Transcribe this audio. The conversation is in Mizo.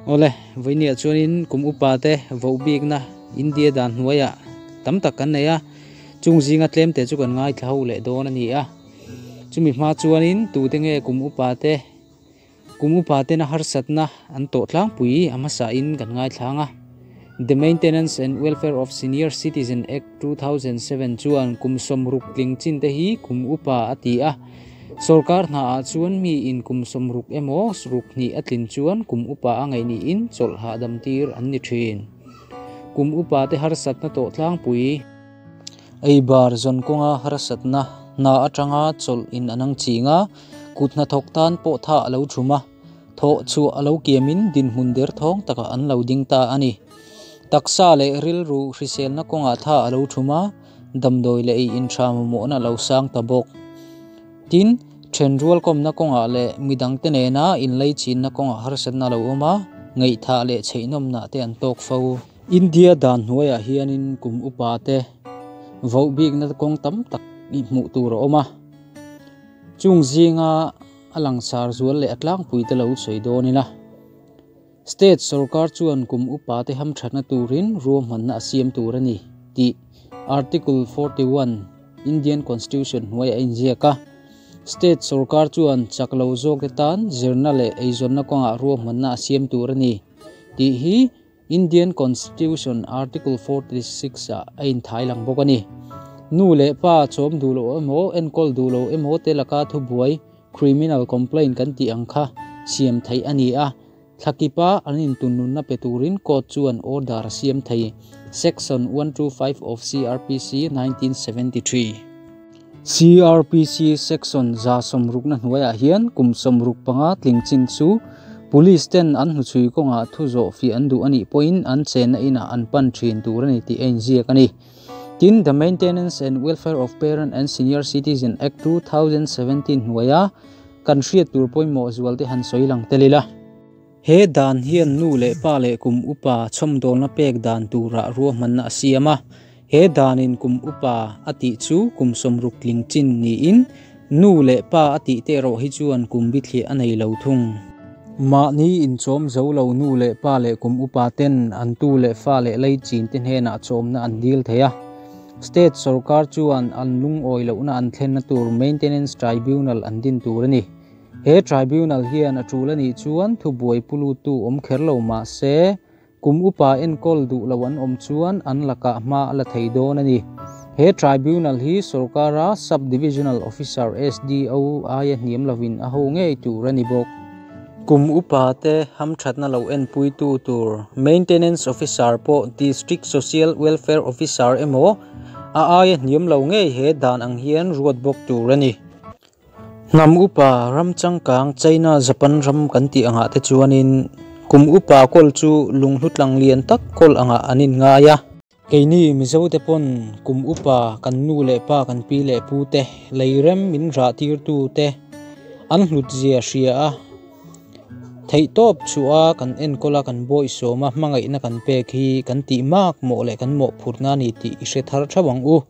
Awle, vawinia chuanin kum upa te voh bikna India dan hnuaiah tam tak kan nei a, chung zinga tlem te chu kan ngaithla ho leh dawn a ni a. Chumi hma chuanin tute nge kum upa te kum upa tena harsatna an tawh tlangpui a hmasain kan ngaithlang a. The Maintenance and Welfare of Senior Citizen Act 2007 chuan kum 60 tling chin te hi kum upa a ti a. Sorkar hna ah chuan mi in kum 60 emaw ruk hnih a tlin chuan kum upa a ngaih niin chawlh hahdam tir an ni thin. Kum upa te harsatna tawh tlangpui ei bar zawn kawnga harsatna hna atanga chawlh in an ang chinga kut hnathawk tan pawh tha a lo thum a. Thawh chhuah a lo kiamin dinhmun der thawng takah an lo ding ta a ni. Taksa leh rilru hriselna kawngah tha a lo thum a, damdawi leh ei inṭha mamawhna a lo sang ta bawk. Tin, ṭhenrual kawmna kawngah leh midangte nena inleichinna kawngah harsatna a lo awm a, ngaihthah leh chheihnawmnah te an tawk fo. India dan hnuaiah hianin kum upa te voh bikna kawng tam tak hmuh tur a awm a, chung zinga a langsar zual leh a tlangpui te lo sawi dawn ila. State sorkar chuan kum upa te hamthatna turin ruahmanna a siam tur a ni tih Article 41 Indian Constitution hnuaiah a inziak a. State sorkar chuan chak lo zawk te tan zirna leh eizawnna kawngah ruahmanna a siam tur a ni tih hi Indian Constitution Article 46 ah a inthai lang bawk a ni. Nu leh pa chawm duh loh emaw, enkawl duh loh emaw te laka thubuai, criminal complaint kan tih ang kha siam theih a ni a. Thlakipa an intunnunna pe turin court chuan order a siam thei, Section 125 of CrPC 1973. CrPC Section 160 na hnuaiah hian kum 65 tling chin chu Police ten an hnuchhui kawngah thu zawh fih an duh a nih pawhin an chenna inah an pan thin tur a ni tih a inziak a ni. Tin, The Maintenance and Welfare of Parent and Senior Citizen Act 2017 hnuaia kan hriat tur pawimawh zual te han sawi lang tel ila. He dan hian nu leh pa leh kum upa chhawmdawlna pek dan turah ruahmanna a siam a. He danin kum upa a tih chu kum 60 tling chin niin nu leh pa a tih te erawh hi chuan kum bithliah a nei lo thung. Mahni inchawm zo lo nu leh pa leh kum upa ten an tu leh fa leh lei chin te hnenah chawmna an dil thei a. State sorkar chuan an lungawi lohna an thlenna tur Maintenance Tribunal an din tur a ni. He tribunal hian a tul a nih chuan thubuai pulutu awm kher lo mah se, kum upa enkawl duh lo an awm chuan an lakah hma a la thei dawn a ni. He tribunal hi sorkara Sub-Divisional Officer, SDO, aia hniam lovin a ho ngei tur a ni bawk. Kum upa te hamthatna lo enpuitu tur Maintenance Officer pawh District Social Welfare Officer emaw a aia hniam lo ngei he dan ang hian ruat bawk tur a ni. Hnam upa ram changkang China, Japan ram kan tih angah te chuanin kum upa kawl chu lunghlu tlang lian tak kawl angah an inngai a. Keini Mizo te pawn kum upa kan nu leh pa kan pi leh pu te leirem min rah tirtu te an hlut zia hria a, theihtawp chhuah a kan enkawl a kan bawihsawm a hmangaihna kan pek hi kan tih mak mawh leh kan mawhphurhna a ni tih i hre thar theuh ang u.